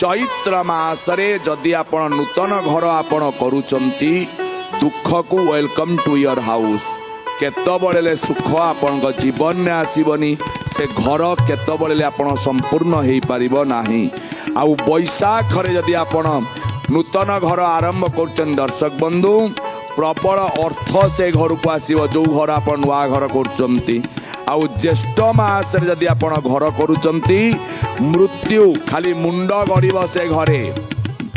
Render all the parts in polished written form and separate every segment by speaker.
Speaker 1: ଚୈତ୍ର ମାସରେ ଯଦି ଆପଣ ନୂତନ ଘର ଆପଣ କରୁଛନ୍ତି, ଦୁଃଖକୁ welcome to your house. କେତେବେଳେ ହେଲେ ସୁଖ ଆପଣଙ୍କ ଜୀବନରେ ଆସିବନି। ସେ ଘର କେତେବେଳେ ହେଲେ ଆପଣ ସମ୍ପୂର୍ଣ୍ଣ ହେଇପାରିବ ନାହିଁ। ଆଉ ବୈଶାଖରେ ଯଦି ଆପଣ ନୂତନ ଘର ଆରମ୍ଭ କରୁଛନ୍ତି, ଦର୍ଶକ ବନ୍ଧୁ, ପ୍ରବଳ ଅର୍ଥ ସେ ଘରକୁ ଆସିବ, ଯେଉଁ ଘର ଆପଣ ନୂଆ ଘର କରୁଛନ୍ତି। ଆଉ ଜ୍ୟେଷ୍ଠ ମାସରେ ଯଦି ଆପଣ ଘର କରୁଛନ୍ତି, ମୃତ୍ୟୁ ଖାଲି ମୁଣ୍ଡ ଗଡ଼ିବ ସେ ଘରେ,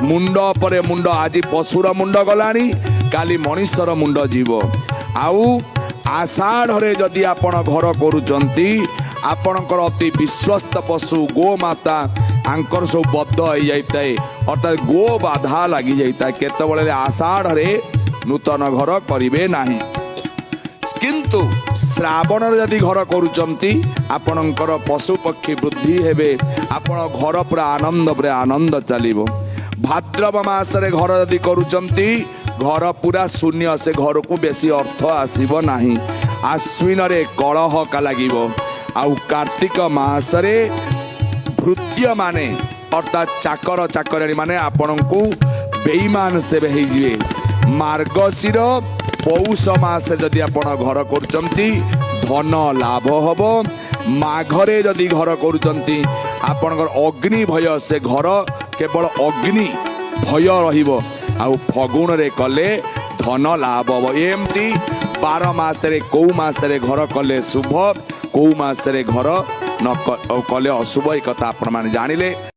Speaker 1: ମୁଣ୍ଡ ପରେ ମୁଣ୍ଡ। ଆଜି ପଶୁର ମୁଣ୍ଡ ଗଲାଣି, କାଲି ମଣିଷର ମୁଣ୍ଡ ଯିବ। ଆଉ ଆଷାଢ଼ରେ ଯଦି ଆପଣ ଘର କରୁଛନ୍ତି, ଆପଣଙ୍କର ଅତି ବିଶ୍ୱସ୍ତ ପଶୁ ଗୋମାତା ଆଙ୍କର ସବୁ ବଧ ହେଇଯାଇଥାଏ, ଅର୍ଥାତ୍ ଗୋ ବାଧା ଲାଗିଯାଇଥାଏ। କେତେବେଳେ ଆଷାଢ଼ରେ ନୂତନ ଘର କରିବେ ନାହିଁ। କିନ୍ତୁ ଶ୍ରାବଣରେ ଯଦି ଘର କରୁଛନ୍ତି, ଆପଣଙ୍କର ପଶୁ ପକ୍ଷୀ ବୃଦ୍ଧି ହେବେ, ଆପଣ ଘର ପୁରା ଆନନ୍ଦ ପରେ ଆନନ୍ଦ ଚାଲିବ। ଭାଦ୍ରବ ମାସରେ ଘର ଯଦି କରୁଛନ୍ତି, ଘର ପୁରା ଶୂନ୍ୟ, ସେ ଘରକୁ ବେଶୀ ଅର୍ଥ ଆସିବ ନାହିଁ। ଆଶ୍ୱିନରେ କଳହ ଲାଗିବ। ଆଉ କାର୍ତ୍ତିକ ମାସରେ ଭୃତ୍ୟମାନେ, ଅର୍ଥାତ୍ ଚାକର ଚାକରାଣୀ ମାନେ ଆପଣଙ୍କୁ ବେଇମାନ ସେବେ ହେଇଯିବେ। ମାର୍ଗଶିର ପୌଷ ମାସରେ ଯଦି ଆପଣ ଘର କରୁଛନ୍ତି, ଧନ ଲାଭ ହବ। ମାଘରେ ଯଦି ଘର କରୁଛନ୍ତି, ଆପଣଙ୍କର ଅଗ୍ନି ଭୟ, ସେ ଘର କେବଳ ଅଗ୍ନି ଭୟ ରହିବ। ଆଉ ଫଗୁଣରେ କଲେ ଧନ ଲାଭ ହବ। ଏମିତି 12 ମାସରେ କୋଉ ମାସରେ ଘର କଲେ ଶୁଭ, କୋଉ ମାସରେ ଘର ନ କଲେ ଅଶୁଭ, ଏ କଥା ଆପଣମାନେ ଜାଣିଲେ।